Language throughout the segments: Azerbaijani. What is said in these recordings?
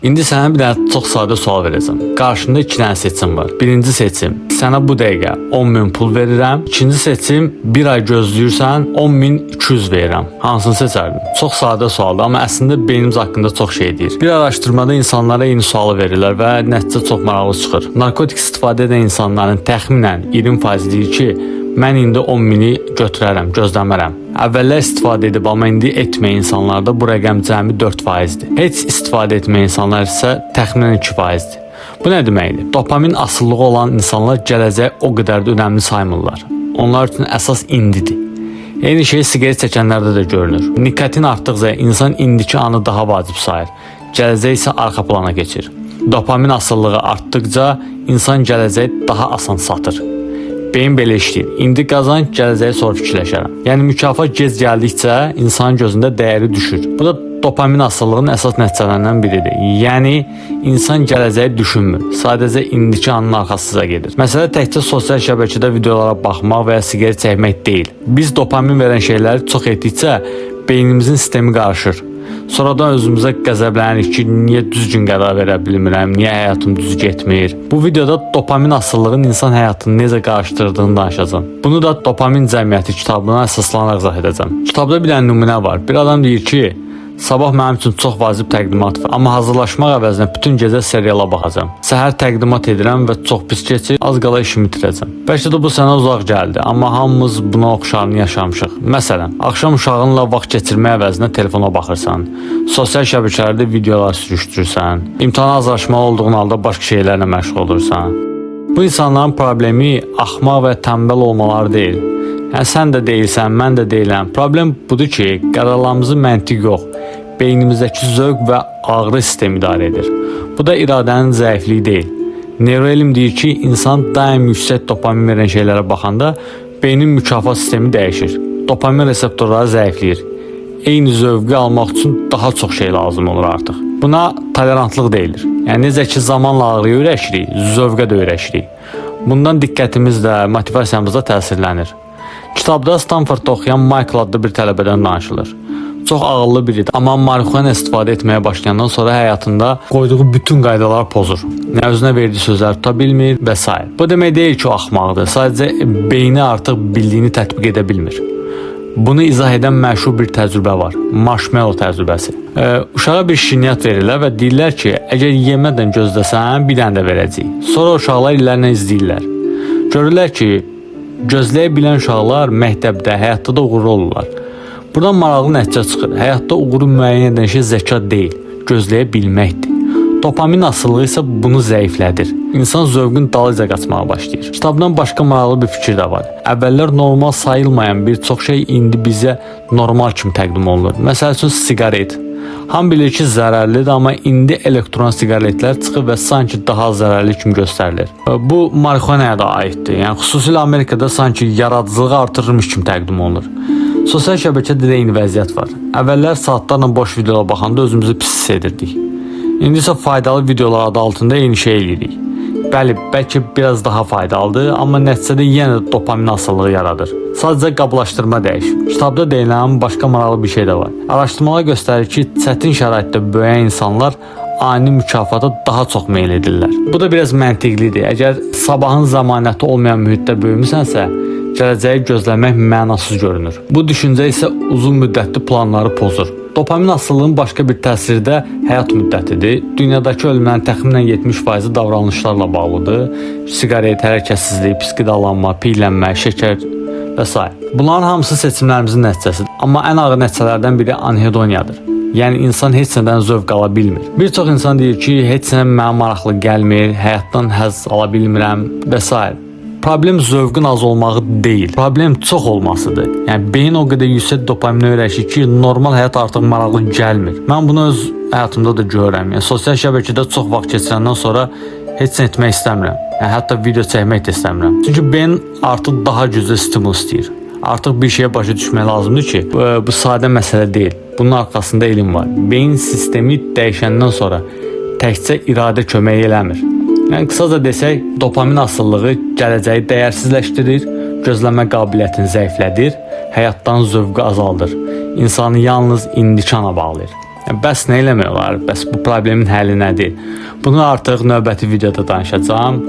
İndi sənə bir dənə çox sadə sual verəcəm. Qarşında iki dənə seçim var. Birinci seçim, sənə bu dəqiqə 10 min pul verirəm. İkinci seçim, bir ay gözləyirsən, 10.200 verirəm. Hansını seçərdin? Çox sadə sualdır, amma əslində beynimiz haqqında çox şey deyir. Bir araşdırmada insanlara eyni sualı verirlər və nəticə çox maraqlı çıxır. Narkotik istifadə edən insanların təxminən 20% deyir ki, mən indi 10 mini götürərəm, gözləmərəm. Əvvəllər istifadə edib, amma indi etməyən insanlarda bu rəqəm cəmi 4%-dir. Heç istifadə etməyən insanlar isə təxminən 2%-dir. Bu nə deməkdir? Dopamin asılılığı olan insanlar gələcəyi o qədər də önəmli saymırlar. Onlar üçün əsas indidir. Eyni şey siqaret çəkənlərdə də görünür. Nikotin artdıqca insan indiki anı daha vacib sayır. Gələcək isə arxa plana keçir. Dopamin asılılığı artdıqca insan gələcəyi daha asan satır. Beyin belə işləyir. İndi qazan, gələcəyi sonra fikirləşərəm. Yəni mükafat gec gəldikcə insanın gözündə dəyəri düşür. Bu da dopamin asılılığının əsas nəticələrindən biridir. Yəni insan gələcəyi düşünmür. Sadəcə indiki anın arxasınca gedir. Məsələ təkcə sosial şəbəkədə videolara baxmaq və ya siqaret çəkmək deyil. Biz dopamin verən şeyləri çox etdikcə beynimizin sistemi qarışır. Sonradan özümüzə qəzəblənirik ki, niyə düzgün qərar verə bilmirəm, niyə həyatım düz getmir. Bu videoda dopamin asılılığının insan həyatını necə qarışdırdığını danışacağam. Bunu da Dopamin Cəmiyyəti kitabına əsaslanaraq izah edəcəm. Kitabda bir dənə nümunə var. Bir adam deyir ki, sabah mənim üçün çox vacib təqdimat var, amma hazırlaşmaq əvəzinə bütün gecə seriala baxacağam. Səhər təqdimat edirəm və çox pis keçir, az qala işimi itirəcəm. Bəlkə də bu sənə uzaq gəldi, amma hamımız buna oxşarını yaşamışıq. Məsələn, axşam uşağınla vaxt keçirmək əvəzinə telefona baxırsan, sosial şəbəkələrdə videolar sürüşdürürsən, imtahana hazırlaşmalı olduğun halda başqa şeylərlə məşğul olursan. Bu insanların problemi axmaq və tənbəl olmaları deyil. Yəni sən də deyilsən, mən də deyiləm. Problem budur ki, qərarlarımızı məntiq yox, beynimizdəki zövq və ağrı sistemi idarə edir. Bu da iradənin zəifliyi deyil. Neuroelm deyir ki, insan daim yüksək dopamin verən şeylərə baxanda beynin mükafat sistemi dəyişir. Dopamin reseptorları zəifləyir. Eyni zövqü almaq üçün daha çox şey lazım olur artıq. Buna tolerantlıq deyilir. Yəni necə ki zamanla ağrıya öyrəşirik, zövqə də öyrəşirik. Bundan diqqətimiz də, motivasiyamız da təsirlənir. Kitabda Stanfordda oxuyan Michael adlı bir tələbədən danışılır. Çox ağıllı biridir, amma marixuana istifadə etməyə başlayandan sonra həyatında qoyduğu bütün qaydaları pozur. Nə özünə verdiyi sözləri tuta bilmir və s. Bu demək deyil ki, o axmaqdır. Sadəcə beyni artıq bildiyini tətbiq edə bilmir. Bunu izah edən məşhur bir təcrübə var. Marshmallow təcrübəsi. Uşağa bir şirniyyat verirlər və deyirlər ki, əgər yemədən gözləsən, bir dənə də verəcəyik. Sonra uşaqlar illərlə izləyirlər. Görürlər ki, gözləyə bilən uşaqlar məktəbdə, həyatda da uğurlu olurlar. Buradan maraqlı nəticə çıxır. Həyatda uğuru müəyyən edən şey zəka deyil, gözləyə bilməkdir. Dopamin asılılığı isə bunu zəiflədir. İnsan zövqün dalınca qaçmağa başlayır. Kitabdan başqa maraqlı bir fikir də var. Əvvəllər normal sayılmayan bir çox şey indi bizə normal kimi təqdim olunur. Məsəl üçün siqaret. Hamı bilir ki, zərərlidir, amma indi elektron siqaretlər çıxıb və sanki daha zərərli kimi göstərilir. Bu marixuanaya da aiddir. Yəni xüsusilə Amerikada sanki yaradıcılığı artırırmış kimi təqdim olunur. Sosial şəbəkədə də eyni vəziyyət var. Əvvəllər saatlarla boş videolara baxanda özümüzü pis hiss edirdik. İndi isə faydalı videolar adı altında eyni şey eləyirik. Bəli, bəlkə biraz daha faydalıdır, amma nəticədə yenə də dopamin asılılığı yaradır. Sadəcə qablaşdırma dəyişir. Kitabda deyilən başqa maraqlı bir şey də var. Araşdırmalar göstərir ki, çətin şəraitdə böyüyən insanlar ani mükafata daha çox meyl edirlər. Bu da biraz məntiqlidir. Əgər sabahın zəmanəti olmayan mühitdə böyümüsənsə, gələcəyi gözləmək mənasız görünür. Bu düşüncə isə uzun müddətli planları pozur. Dopamin asılılığının başqa bir təsiri də həyat müddətidir. Dünyadakı ölümlərin təxminən 70%-i davranışlarla bağlıdır. Siqaret, hərəkətsizlik, pis qidalanma, piylənmə, şəkər və s. Bunların hamısı seçimlərimizin nəticəsidir. Amma ən ağır nəticələrdən biri anhedoniyadır. Yəni insan heç nədən zövq ala bilmir. Bir çox insan deyir ki, heç nə mənə maraqlı gəlmir, həyatdan həzz ala bilmirəm və s. Problem zövqün az olmağı deyil. Problem çox olmasıdır. Yəni beyin o qədər yüksək dopaminə öyrəşir ki, normal həyat artıq maraqlı gəlmir. Mən bunu öz həyatımda da görürəm. Yəni sosial şəbəkədə çox vaxt keçirəndən sonra heç nə etmək istəmirəm. Yəni hətta video çəkmək də istəmirəm. Çünki beyin artıq daha güclü stimul istəyir. Artıq bir şeyə başa düşmək lazımdır ki, bu sadə məsələ deyil. Bunun arxasında elm var. Beyin sistemi dəyişəndən sonra təkcə iradə kömək eləmir. Yəni qısaca desək, dopamin asılılığı gələcəyi dəyərsizləşdirir, gözləmə qabiliyyətini zəiflədir, həyatdan zövqü azaldır. İnsanı yalnız indiki ana bağlayır. Bəs nə eləmək olar? Bəs bu problemin həlli nədir? Bunu artıq növbəti videoda danışacağam.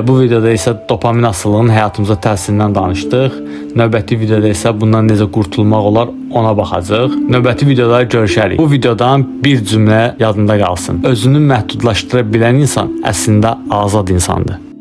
Bu videoda isə dopamin asılılığının həyatımıza təsirindən danışdıq. Növbəti videoda isə bundan necə qurtulmaq olar ona baxacağıq. Növbəti videoda görüşərik. Bu videodan bir cümlə yadında qalsın. Özünü məhdudlaşdıra bilən insan əslində azad insandır.